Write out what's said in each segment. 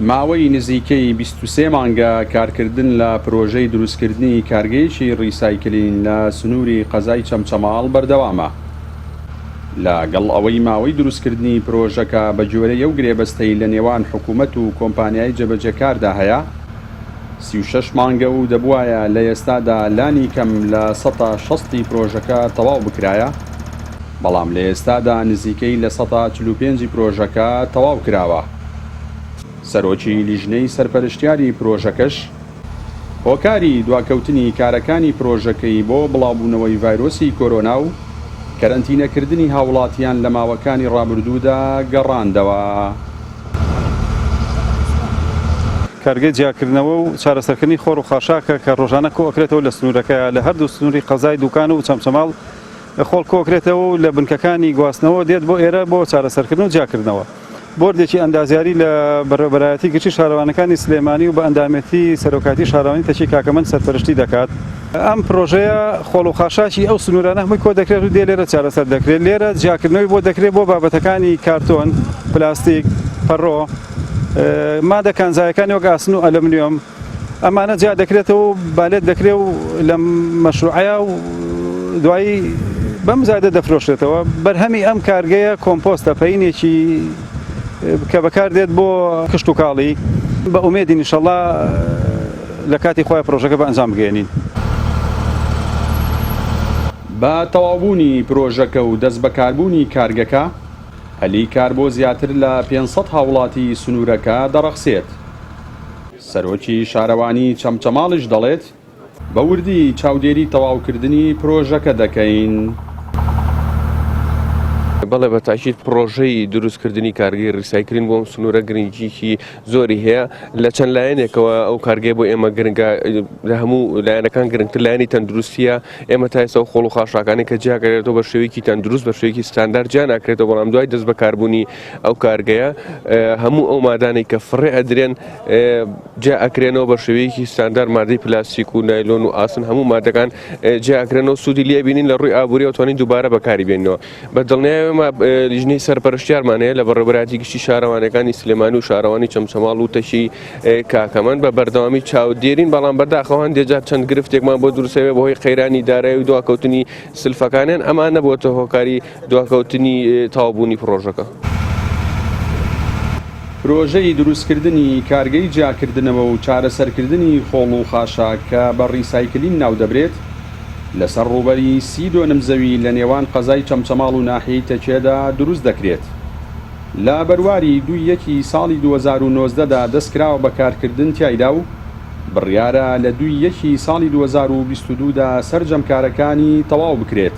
ماوەی نزیکەی 23 مانگە کارکردن لە پرۆژەی دروستکردنی کارگەیەکی ڕیسایکلین لە سنووری قەزای چەمچەماڵ بەردەوامە. لەگەڵ ئەوەی ماوەی دروستکردنی پرۆژەکە بەگوێرەی ئەو گرێبەستەی لە نێوان حکومەت و کۆمپانیای جێبەجێکاردا هەیە، 36 مانگە و دەبوایە لە ئێستادا لانی کەم لە 60% ی پرۆژەکە تەواو بکرایە، بەڵام لە ئێستادا نزیکەی 45% ی پرۆژەکە تەواو کراوە. سەرۆکی لیژنەی سەرپەرشتیاری پرۆژەکەش هۆکاری دواکەوتنی کارەکانی پرۆژەکەی بۆ بڵاوبوونەوەی ڤایرۆسی کۆرۆنا و کەرەنتینەکردنی هاوڵاتیان لە ماوەکانی ڕابردوودا گەڕاندەوە. کارگەی جیاکردنەوە و چارەسەرکردنی خۆڕ و خاشاکە کە ڕۆژانە کۆئەکرێتەوە لە سنوورەکەیا لە هەردوو سنووری قەزای دوکان و چەمچەماڵ خۆڵ کۆکرێتەوە و لە بنکەکانی گواستنەوە دێت بۆ ئێرە بۆ چارەسەرکردن و جیاکردنەوە. بۆردێکی ئەندازیاری لە بەڕێوەبەرایەتی گشتی شارەوانەکانی سلێمانی و بە ئەندامێتی سەرۆکایەتی شارەوانی تەکی کاکەمەند سەرپەرشتی دەکات. ئەم پرۆژەیە خۆڵ و خاشاکی ئەو سنوورانە هەمووی کۆ دەکرێت و دێ لێرە چارەسەر دەکرێت، لێرە جیاکردنەوەی بۆ دەکرێت بۆ بابەتەکانی کارتۆن، پلاستیک، پەڕۆ، مادە کانزایەکانی وەک ئاسن و ئەلەمنیۆم. ئەمانە جیا دەکرێتەوە و بالێت دەکرێ و لە مەشروعەیە و دوایی بەم زادە دەفرۆشرێتەوە. بەرهەمی ئەم کارگەیە کۆمپۆستە، پەینێکی کە بەکاردێت بۆ کشتوکاڵی. بە ئومێدین ئینشەڵا لە کاتی خۆی پرۆژەکە بە ئەنجام بگەیەنین. بە تەواوبوونی پرۆژەکە و دەستبەکاربوونی کارگەکە، هەلی کار بۆ زیاتر لە 500 هاوڵاتی سنوورەکە دەڕەخسێت. سەرۆکی شارەوانی چەمچەماڵیش دەڵێت، بە وردی چاودێری تەواوکردنی پرۆژەکە دەکەین. بەڵێ بە تاکید پڕۆژەی دروستکردنی کارگەی ڕیسایکلین بۆ ئەم سنوورە گرنگیی زۆری هەیە لە چەند لایەنێکەوە ئەو کارگەیە بۆ ئێمە گرنگە لە هەموو لایەنەکان گرنگتر لایەنی تەندروستیە ئێمە تا ئێستا خۆڵ و خاشاکانی کە جیاکرێتەوە بە شێوەیەکی تەندروست بە شێوەیەکی ستاندارد جیا ناکرێتەوە بەڵام دوای دەست بەکاربوونی ئەو کارگەیە هەموو ئەو مادانەی کە فڕێ ئەدرێن جیا ئەکرێنەوە بە شێوەیەکی ستاندار مادەی پلاستیک و نایلۆن و ئاسن هەموو مادەکان جیا ئەکرێنەوە سوودی لێ بینین لە ڕووی ئابووریەوە توانین دووبارە بەکاری بێنەوە بە دڵنیایەوە لیژنەی سەرپەرشتیارمان هەیە لە بەڕێوەبەرایەتی گشتی شارەوانەکانی سلێمانی و شارەوانی چەمچەماڵ و تەکی کاکەمەند بە بەردەوامی چاودێرین بەڵام بەداخەوە هەندێک جار چەند گرفتێکمان بۆ دروستەوە بەهۆی قەیرانی دارایی و دواکەوتنی سلفەکانیان ئەمانە بۆتە هۆکاری دواکەوتنی تەواوبوونی پڕۆژەکە. پرۆژەی دروستکردنی کارگەی جیاکردنەوە و چارەسەرکردنی خۆڵ و خاشاک کە بە ڕیسایکلین ناودەبرێت، لەسەر ڕووبەری 30 دۆنم زەوی لە نێوان قەزای چەمچەماڵ و ناحیەی تەکیەدا دروست دەکرێت. لە بەرواری دووی یەکی ساڵی 2019 دا دەستکراوە بە کارکردن تیایدا و بڕیارە لە دووی یەکی ساڵی 2022 دا سەرجەم کارەکانی تەواو بکرێت.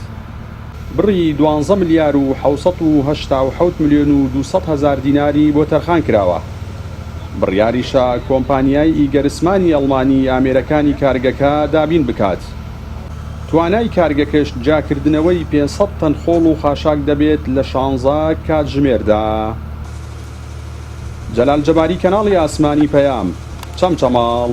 بڕی دوانزە ملیار و 787 ملیۆن و 200 هەزار دیناری بۆ تەرخان کراوە. بڕیاریشە کۆمپانیای ئیگەرسمانی ئەڵمانی ئامێرەکانی کارگەکە دابین بکات. توانای کارگەکەش جیاکردنەوەی 500 تەن خۆڵ و خاشاک دەبێت لە شانزە کاتژمێردا. جەلال جەباری کەناڵی ئاسمانی پەیام، چەمچەماڵ.